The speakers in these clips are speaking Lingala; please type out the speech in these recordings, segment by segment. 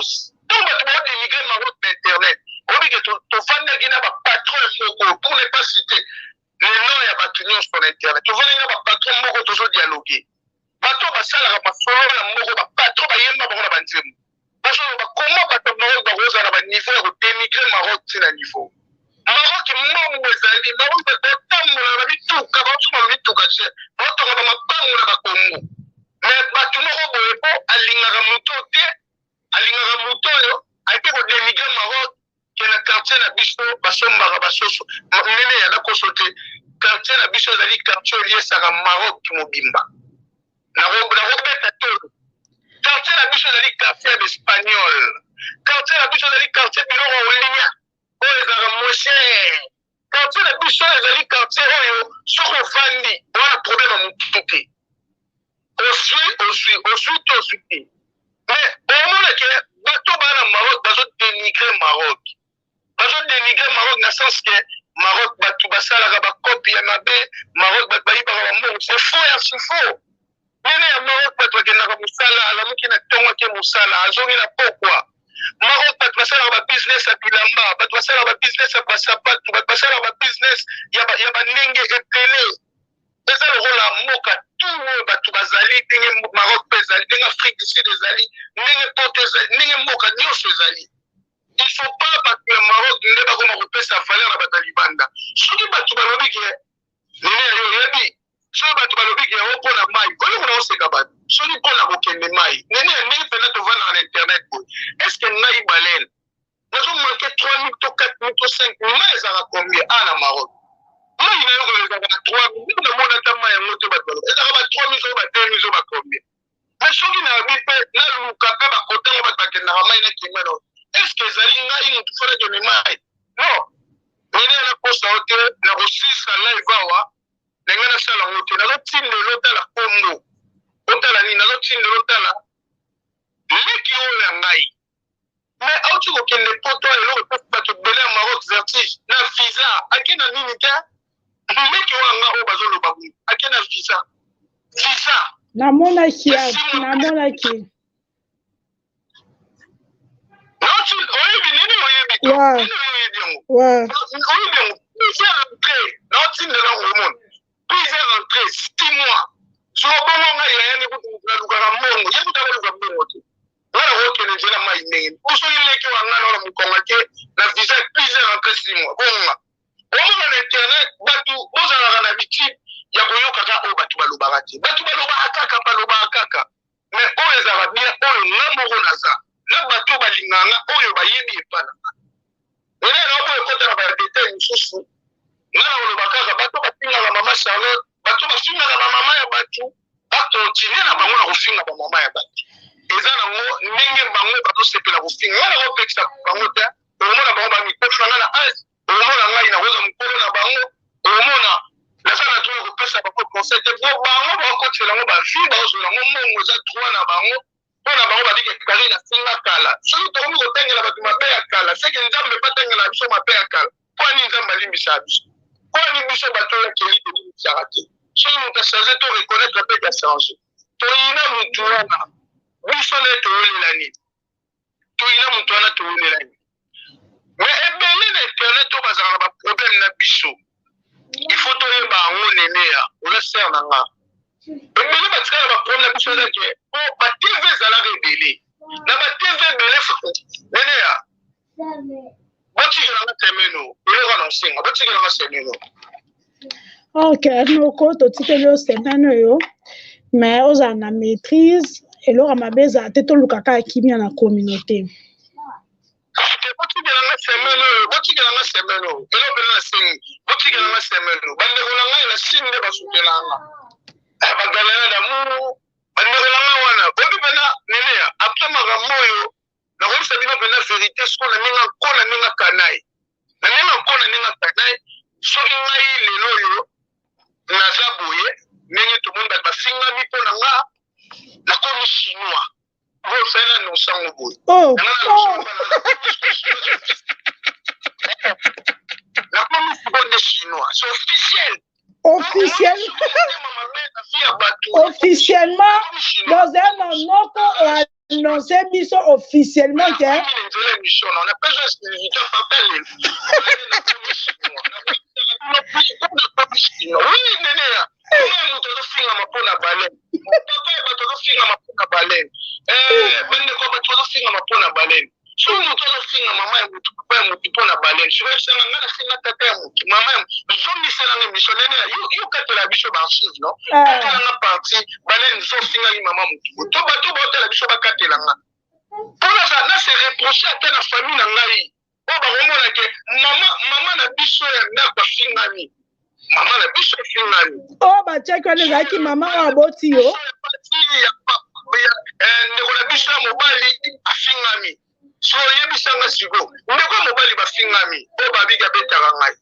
chose. Ntango bato baodénigre Maroc na internet, oyebi ke tofandaki na bapatron moko, pour ne pas citer le nom ya bato nyonso na internet, tofandaki na bapatron moko, tozodialogue, bato basalaka masolo na moko, bapatron bayemba bango na banzembo, bazoloba koma bato ya Maroc bakozala na baniveau ya kodénigre Maroc. Ntina niveau Maroc, mbongo ezali Maroc, bato batambola na bamituka, baosomba bamituka cher, baotonga bamapango na Bakongo. Mais bato moko boye, mpo alingaka moto te, alingaka moto oyo ayeke kodénigre Maroc, ke na quartier na biso basombaka basoso. Nene ya nakoso te, quartier na biso ezali quartier oliesaka Maroc mobimba. Nakobeta tolo, quartier na biso ezali quartier ya baespagnol, quartier na biso ezali quartier biloko olia oyo ezalaka moins cher, quartier na biso ezali quartier oyo soki ovandi wana, problème ya motu te, ozwi, ozwi, ozwi te, ozwi te. Mais omona ke bato baa na Maroc bazodénigre Maroc, bazodénigre Maroc na sens ke Maroc bato basalaka bakopi ya mabe, Maroc bato bayibaka bambongo. C'est faux ya c'est faux. Nene ya Maroc, bato bakendaka mosala, alamuki na ntongo, ake mosala, azongi na pokwa. Maroc, bato basalaka babusiness ya bilamba, bato basalaka babusiness ya basapatu, bato basalaka babusiness ya bandenge ebele. Eza lokola mboka tu oyo bato bazali, ndenge Maroc mpe ezali, ndenge Afrique du Sud ezali, ndenge poto ezali, ndenge mboka nyonso ezali. Il faut pas bato ya Maroc nde bakoma kopesa valeur na bato ya libanda. Soki bato balobi ke nene yo oyebi, soki bato balobi ke yango mpona mai, oloko na oseka bato. Soki mpona kokende mai, nene ya ndenge mpena tovandaka na internet boye, est ce que ngai balene nazomanke 3000 to 4000 to 5000? Mai ezalaka combien a na Maroc? Mai na yo ezalaka na 3000, namona ata mai yango te. Bato baloba ezalaka ba 3000, soki ba 2000, so ba combien. Mais soki nayebi mpe naluka mpe bakotango bato bakendaka mai, nakende na, est ce que ezali ngai motu fo nakende mai? Non, nene, nakosa yo te, nakosisa live awa ndenge nasala yango te. Nazotindela otala kombo, otala nini, nazotindela otala leki oyo ya ngai. Mais auti kokende poto, eloko epesi bato ebele ya Maroc vertige na visa, ake na nini te. Leki oyo anga oyo bazoloba boye, ake na visa, visa. Namonaki, namonaki. Oyebi nini? Oyebi nini? Oyebi yango, oyebi yango. Plusieurs entrées, naotindela yango, omona plusieurs entrées, 6 mois. Soko bongo ngai yayani kutu nalukaka mbongo, ye kutu akoluka mbongo te. Nga na kokende nzela mai ndenge po soki leki wa nga na mokongo ake na visa, plusieurs entrées, 6 mois. Bonga omona na internet, bato bozalaka na habitude ya koyokaka oyo bato balobaka te. Bato balobaka kaka, balobaka kaka. Mais oyo ezalaka bien, oyo nga moko naza na bato balingaka nga, oyo bayebi epa na nga. Nene na oyo ekota na badétail mosusu, nga na koloba kaka bato bafingaka mama Charlotte, bato bafingaka bamama ya bato, bakontinue na bango na kofinga bamama ya bato. Eza nango ndenge bango bazosepela kofinga, nga na kopekisa bango te. Okomona bango bamikofi na nga na age, okomona ngai nakoza mokolo na bango, okomona naza na droit kopesa bango conseil te, po bango bakotela yango bavie, bazozwela yango mbongo, eza droit na bango. Mpo na bango babike kari na singa kala. Soki tokomi kotangela bato mabe ya kala, seke Nzambe mpe atangela biso mabe ya kala. Mpo ani Nzambe alimbisaka biso? Mpo ani biso bato oyo akeli tolimbisaka te? Soki moto achange, to reconnaître mpe achange. Toyina motu wana, biso nde toyolela nini? Toyina motu wana, toyolela nini? Mais ebele na internet oyo bazalaka na baproblème na biso, il faut toyeba yango. Neneya, oza sœur na nga, ebele batikala na baproblème na biso eza ke po baTV ezalaka ebele, na baTV ebele. Neneya, botikelanga semaine oyo, eloko na osenga, botikelanga semaine oyo. Ok, noko, totikeli yo semaine oyo, mais ozala na maîtrise, eloko ya mabe ezala te, toluka kaka kimia na communauté. Botikelanga semaine oyo, botikelanga semaine oyo, eloko mpena nasengi, botikelanga semaine oyo. Bandeko na ngai na Chine nde basutelanga, bagalana d'amour, bandeko na ngai wana boyebi mpena. Neneya, après makambo oyo nakoyebisa bino mpena vérité, siko na ndenge nko, na ndenge kanai, na ndenge nko, na ndenge kanai. Soki ngai lelo oyo naza boye, ndenge tomoni bato bafingami mpo na nga, nakomi chinois, bosali na nosango boye. Oh. Nakomi sikoyo nde chinois, c'est officiel. Officiel, officiellement, bozala na noko. Annonce biso officiellement ke nzela émission na napesa exclusivité papa lelo. Oui, nene ya moto azofingama mpo na baleine, papa ya bato azofingama mpo na baleine, bandeko ya bato bazofingama mpo na baleine. Soki moto azofinga mama ya motu, papa ya motu mpo na baleine, soki oyebisanga nga nafinga tata ya motu, mama ya zongiselanga émission. Nene ya yo, katela biso baarchive, no katelanga partie baleine, zofingaki mama motu to bato baotala biso, bakatelanga mpona na se reproche ata na famille na ngai oyo bakomona ke mama na biso ya ndako afingami, mama na biso afingami. Oyo batiaki wana ezalaki mama oyo aboti yo. Ndeko na biso ya mobali afingami. So oyebisanga siko, ndeko ya mobali bafingami, oyo babiki abetaka ngai.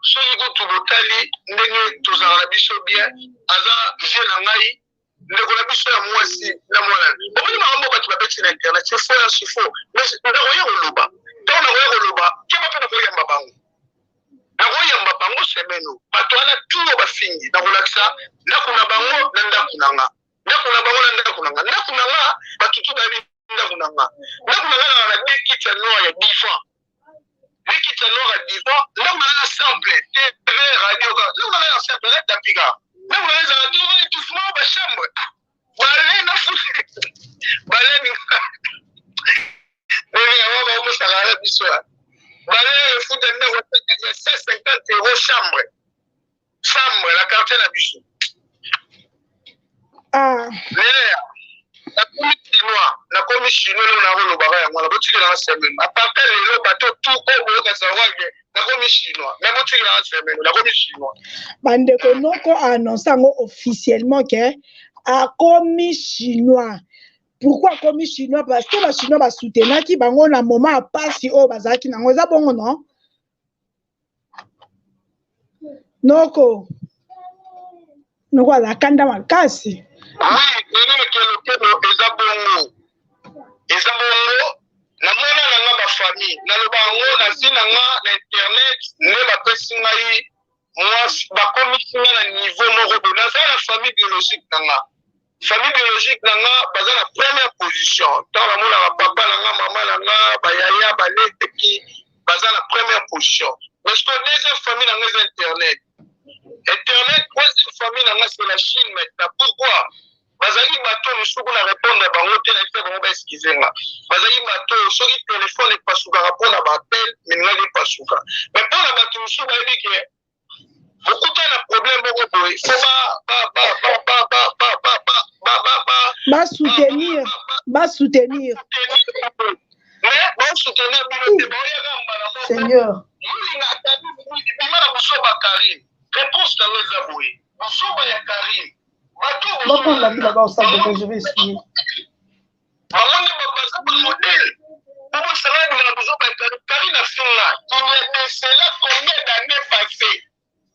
Soki kutu botali ndenge tozalaka na biso bien, aza vie na ngai, ndeko na biso ya mwasi na mwana. Omoni makambo bato babeti na internet, c'est faux, c'est faux. Mais nakoya koloba, ntango nakoya koloba, keba mpe nakoyamba bango, nakoyamba bango semaine oyo. Bato wana tuo bafingi, nakolakisa ndako na bango na ndako na nga, ndako na bango na ndako na nga. Ndako na nga, bato tu bayebi ndako na nga. Ndako na nga nanga na deux kiti ya noir ya divan, deux kiti ya noir ya divan. Ndako na nga na simple TV, radio kaka. Ndako na nga ya simple na tapis kaka. Ndako na nga ezala toujours étouffement, bachambre bale na baleni ndenge yango baomosaka na biso. Bale efuta ndako ya 150 € chambre, chambre na quartier na biso. Lea, nakomi chinois, nakomi chinois lelo. Nakolobaka yango wana, botikelanga semaine. À partir lelo, bato tu oyo boyoka sawage, nakomi chinois. Mais botikelanga semaine, nakomi chinois. Bandeko, noko annonce yango officiellement ke akomi chinois. Pourquoi akomi chinois? Parce que bachinois basoutenaki bango na moment ya pasi oyo bazalaki nango. Eza bongo, non, noko? Noko azalaka nda makasi. Oui, nene kelokelo, eza bongo, eza bongo. Namona na nga bafamille, naloba yango nazwi na nga na internet nde bapesi ngai mwasi, bakomisi nga na niveau moko boye. Naza na famille biologique na nga, famille biologique na nga baza na première position. Ntango namonaka papa na nga, mama na nga, bayaya, baleki, baza na première position. Mais ce que deuxième famille na nga eza internet. Internet, troisième famille na nga, c'est la Chine maintenant. Pourquoi? Bazali bato mosuku na répondre bango te, na bango baexcuse nga. Bazali bato, soki telefone epasukaka mpona baappel, melingaki epasuka. Mais mpona bato mosusu bayebi ke okuta na problème moko boye, fo basoutenir, basoutenir. Mais basoutenir bino te, baoyaka mbala moko. Seigneur. Molinga bima na busoba. Karine, réponse nango eza boye: busoba ya Karine, bato Va prendre la vie là-bas au salle de bain, je vais essuyer. Bango nde baza bamodèle po bosanga bima na buzoba ya Karine. Karine afinga il y a de cela combien d'années passées?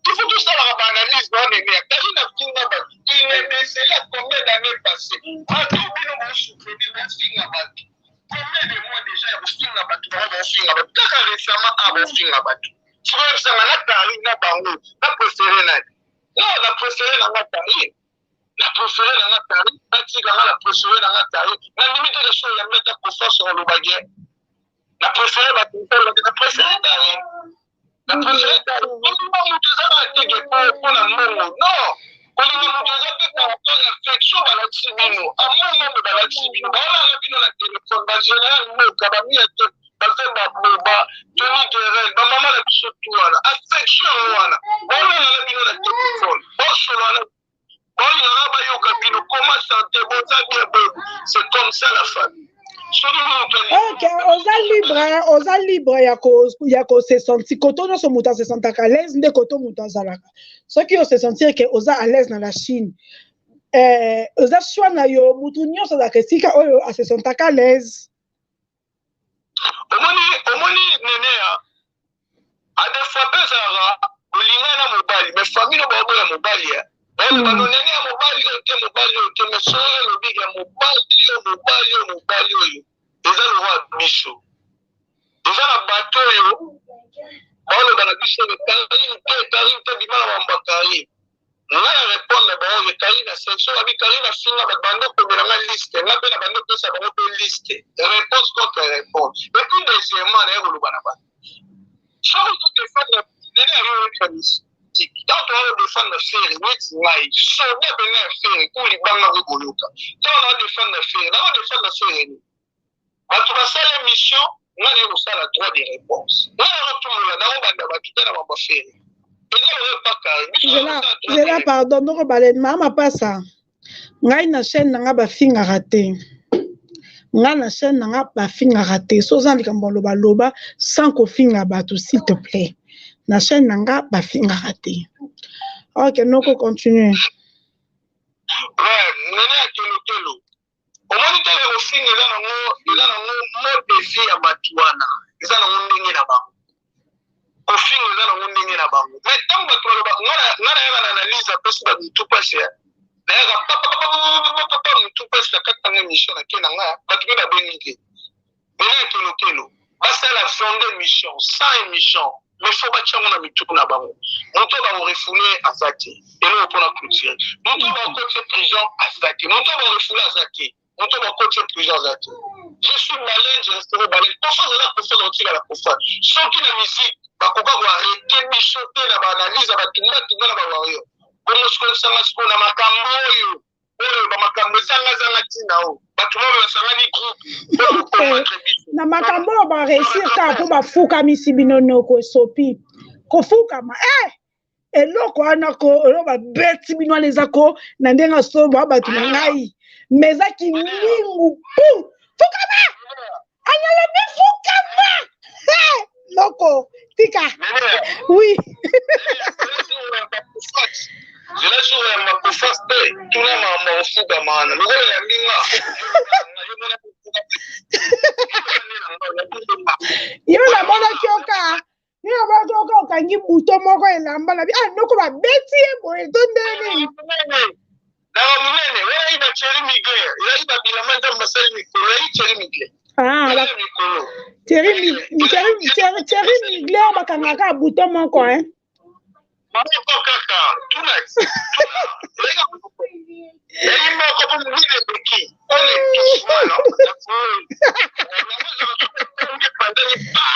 Il faut tosalaka baanalyse na nene ya Karine. Afinga bato il y a de cela combien d'années passées? Bato bino bosoutenir, bofinga bato combien de mois déjà ya kofinga bato? Bango bofinga bato kaka récemment, a bofinga bato. Sikoyo bisanga na Karine na bango, na préféré nani? Non, na préféré nanga Karine, na préféré nanga Karine. Natika nga na préféré nanga Karine. Nandimi te so yambi ata confiance olobaki na préféré bato, na préféré Karine, na préféré Karine. Kolinga moto eza kaka teke mpona mbongo, non. Kolinga moto eza mpe par rapport ya affection balakisi bino, amour mobe balakisi bino, baolala bino na telefone, bagénéral mboka bamia te, bafe baboba Tony Guerel, bamama na biso tu wana, affection yango wana baolala na bino na telefone, bosolola, balingaka bayoka bino koma santé, boza bien boye. C'est comme ça la famille. Soki moto Ok, oza libre, oza libre ya kose sentir koto nyonso moto ase sentaka à l'aise nde koto moto azalaka. Soki ose sentir ke oza à l'aise na la Chine, oza choix na yo. Motu nyonso azalaka esika oyo ase sentaka à l'aise. Omoni, omoni nene ya ade fois mpe ezalaka olinga na mobali, mais famille no baoboya mobali ya bano nene ya mobali oyo te, mobali oyo te. Mais soki olobiki ya mobali oyo, mobali oyo, mobali oyo eza lokwa biso, eza na bato oyo baoloba na biso ke Karine te, Karine te, bima na mambo ya Karine. Nga na repondre bango ke Carine asengi, soki babi Carine afinga bato, banda okomela nga liste, nga mpe na banda opesa bango mpe liste, réponse contre réponse. Et puis deuxièmement, naye koloba na bato, soki ozo defendre nene ya yo oyebi ya mystique, ntango toza kodefendre Ferre neti ngai soda pene ya Ferre ku libanga ko koyoka, ntango nazo defendre Ferre, nazo defendre Ferre nini? Bato basala émission, nga naye kosala droit de réponse, nga nazotumbola nakobanda bato te na mambo Ferre. Zela, pardon, ndoko bale mama pasa ngai na chaîne na nga bafingaka te, ngai na chaîne na nga bafingaka te. So oza na likambo loba loba sans kofinga bato, s'il te plaît. Na chaîne na nga bafingaka te. Ok, noko, continue. Ouais, nene ya kelokelo, omoni tele kofinga eza nango, eza nango mode de vie ya bato wana, eza nango ndenge na bango. Kofinga eza nango ndenge na bango. Mais ntango bato baloba, nga nayaka na analyse, apesi bato mitu mpasi, nayaka papapapapapa mitu mpasi na kati ntango émission nake na nga, bato mpe babengi te. Mena ya kelokelo, basala 22 émission, 100 émission, mais faut batia yango na mitu na bango. Moto bakorefouler aza te, eloko mpona clôture. Moto bakotie prison aza te, moto bakorefouler aza te, moto bakotie prison aza te. Je suis baleine, je resterai baleine. Kofa aza kofa, akotikala kofa. Soki na musique bakoka koarrêter biso te na baanalyse ya batumbatumba na bawarrior bongo, sikoyo sanga sikoyo na makambo oyo oyo bamakambo ezangazanga ntina oyo bato moko basangani groupe oyo kokomatre biso. Na makambo oyo baréussir kaka mpo bafukamisi bino. Noko, esopi kofukama, eh! Eloko wana ko eloko babeti bino wana eza ko na ndenge asoba bato na ngai, mais eza kilingu pu fukama, analobi fukama. Eh, noko, tika. Oui. Zela sur ya makofa te, tuna makambo ya kofukama wana lokola ya ndinga. Yo namonaki oka, yo namonaki oka okangi buto moko elamba na bi, ah, noko babeti ye boye to ndenge nini? Naka monene wana yi ba Thierry Mugler, ezalaki babilamba nzambe basali mikolo, yayi Thierry Mugler. Ah, mikolo. Thierry Mugler bakangaka buto moko, hein? Moko kaka, tuna eyi moko mpo mobili eleki ole wana pandani pa.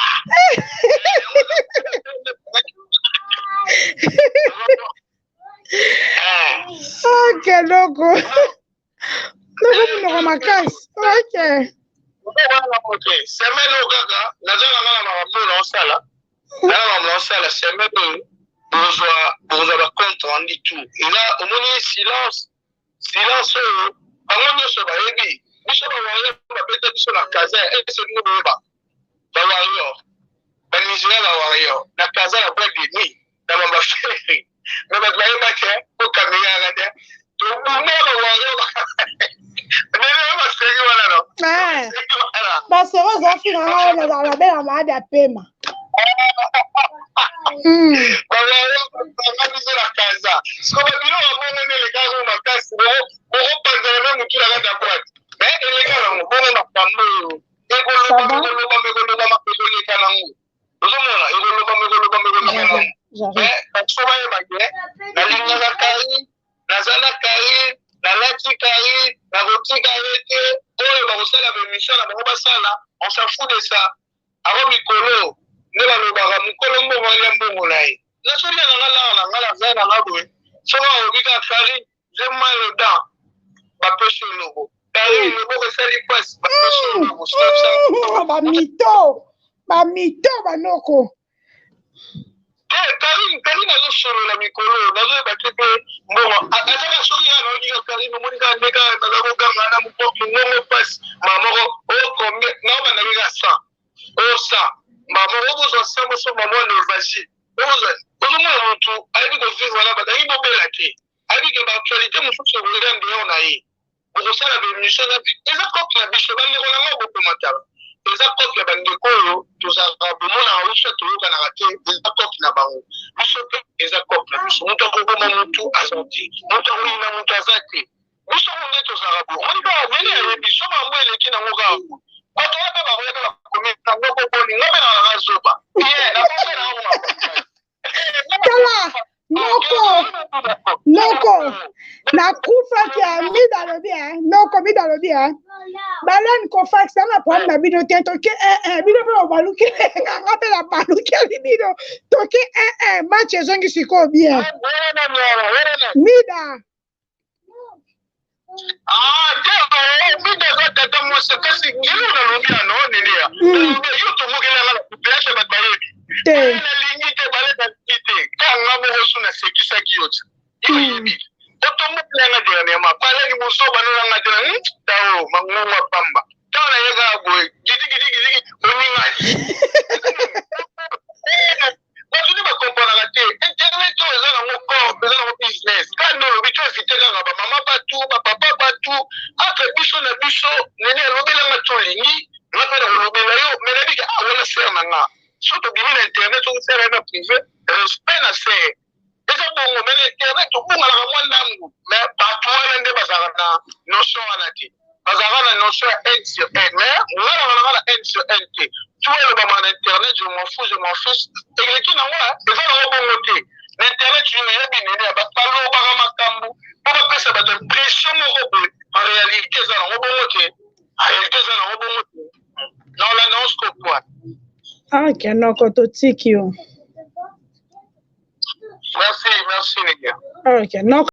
Ok, noko, noko monoko makasi, ok. Semaine oyo kaka naza na nga na makambo oyo naosala, na makambo naosala semaine oyo, bozwa bacompte rendu tout. Eza omoni silence, silence oyo bango nyonso bayebi biso bawarrior babeta biso na Kaza. Ese bino boyeba bawarrior, banigéria, bawarrior na Kaza na boîte de nuit na bamafere, mais bato bayebaki po caméra yaka te. Tobunda bawarrior ndenge baseri wana no. Baseri ozofinga nga wana, ozala babela maadi ya pema. Banga biso na Kaza. Siko babiloko ya bongo nde elekaka makasi, bokopanzana me motu na kati ya boîte, mais eleka nango bongo. Makambo oyo ekolobama, ekolobama, ekolobama, ekoleka nango. Ozomona, ekolobama, ekolobama, ekolobama nango. Mais bato bayeba ke nalingaka Karine, naza na Karine, nalati Karine, nakotika ye te. Oyo bakosala baémission na bango basala, on s'en fout de ça. Ako mikolo nde balobaka mokolo mbongo alia mbongo na ye. Nazolia na nga lara na nga, naza na nga boye. Soki akoki kaka Karine, j'ai mal aux dents, bapesi eloko. Karine, loboko esali mpasi, bapesi eloko. Bamito, bamito, banoko. Te, Karine, Karine azosolola mikolo, nazoyeba te mpe mbongo azaka. Soki ya nayoki ka Karine, omoni kaka nde kaka naza koganga na mongongo mpasi. Ma moko o combien naobandaki kaka 100 o 100, ma moko okozwa 100 bosomba mwa Norvasi okozwa. Ozomona motu ayebi kovivre na bato, ayebi bobela te, ayebi ke baactualité mosusu ekoya dehors na ye. Bokosala baémission, eza cope na biso bandeko na ngai, bokomatala, eza cope ya bandeko oyo tozalaka bomonaka biso, toyokanaka te, eza cope na bango. Biso mpe eza cope na biso. Moto akoboma motu aza te, moto akoyina moto aza te. Biso ngo nde tozalaka bo. Omoni kaka ndenge ayebi so mambo eleki nango kaka bato wana mpe bakoya mpe bakomi ndoko boni nga mpe nalanga zoba ye nakosala yango. Tala noko, noko. Noko, nakufaki Mida alobi noko Mida alobi Baleine Cofax na problème na bino te, toke bino mpe bobaluki nga mpe nabalukeli bino, toke match ezongi sikoyo bien. Mida. Ah, te, oh, Mida aza tata mwasi, kasi ngelo nalobi ano neneya. Yo tomokelanga na population, bato bayebi. Te. Nalingi te, bale nalingi te. Kanga moko su nasekisaki yo ti. Yo yebi. Otombokelanga dernièrement. Balani bozoba nolanga te na tao mangongo pamba. Tao na yeka boye. Gidi gidi gidi oningani. Bato nde bakompranaka te, internet oyo eza nango corp, eza nango business. Kaka nde olobi, to évite kaka bamama batu, bapapa batu, entre biso na biso. Nene alobelanga, tolingi nga mpe na kolobela yo, mais nayebi ke ah, wana sœur na nga. So tobimi na internet, soki sœur na privé, respect na sœur eza bongo, mais na internet tobungalaka mwa ndambu. Mais bato wana nde bazalaka na notion wana te, bazalaka na notion ya haine sur haine, mais nga nanga na haine sur haine te. Tu elobama na internet, je m'en fous, je m'en fiche, eleki nango, eza nango bongo te. Na internet yo oyebi nene ya bato balobaka makambo mpo bapesa bato impression moko boye, en réalité eza nango bongo te, en réalité eza nango bongo te. Naolanda ngo sikoyo poa. Ok, noko, totiki yo. Merci, merci Nene. Ok, noko.